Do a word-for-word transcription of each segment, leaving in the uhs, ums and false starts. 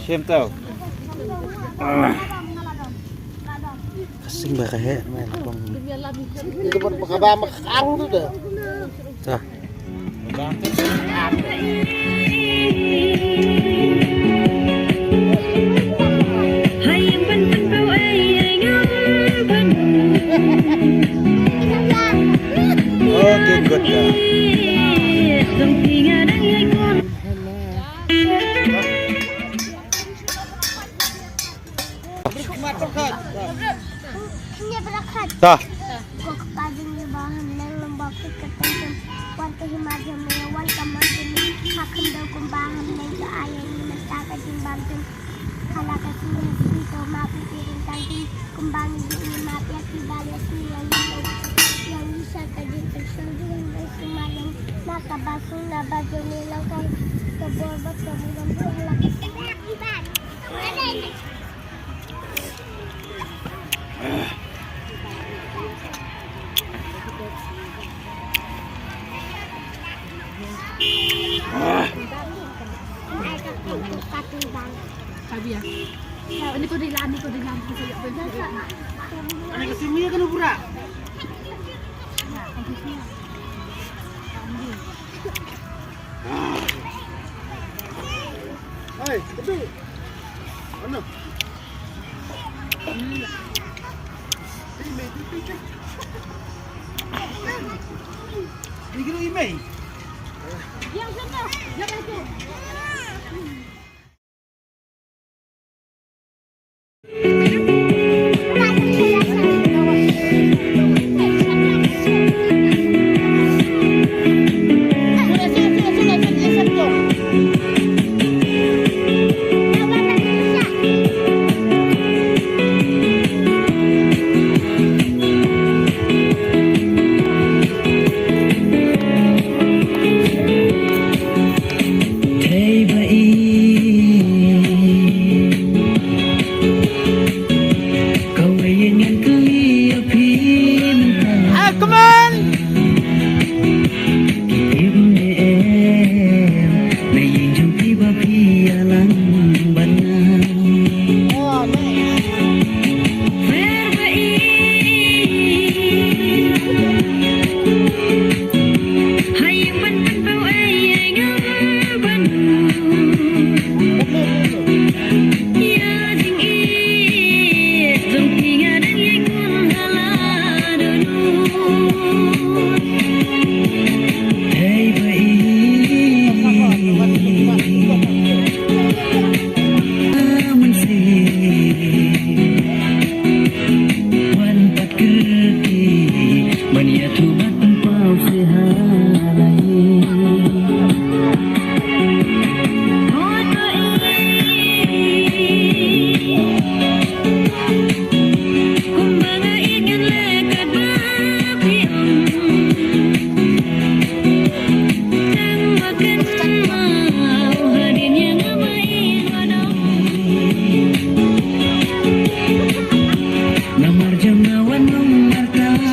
Shem tau. Ka sing ba ka heh, man, kong. Ito ba, baka ba makakang to, da? Ta. Okay, good. Ta. Sabi ya. Ini ko dilan, ini ko dilan. Ini ko sini kan pura. Hai, betul. Ano? Tigil email. Yang sana, yang itu. Ah, come on!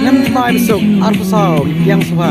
Snem khyndai bsuk arphew saw, Ïangsbha.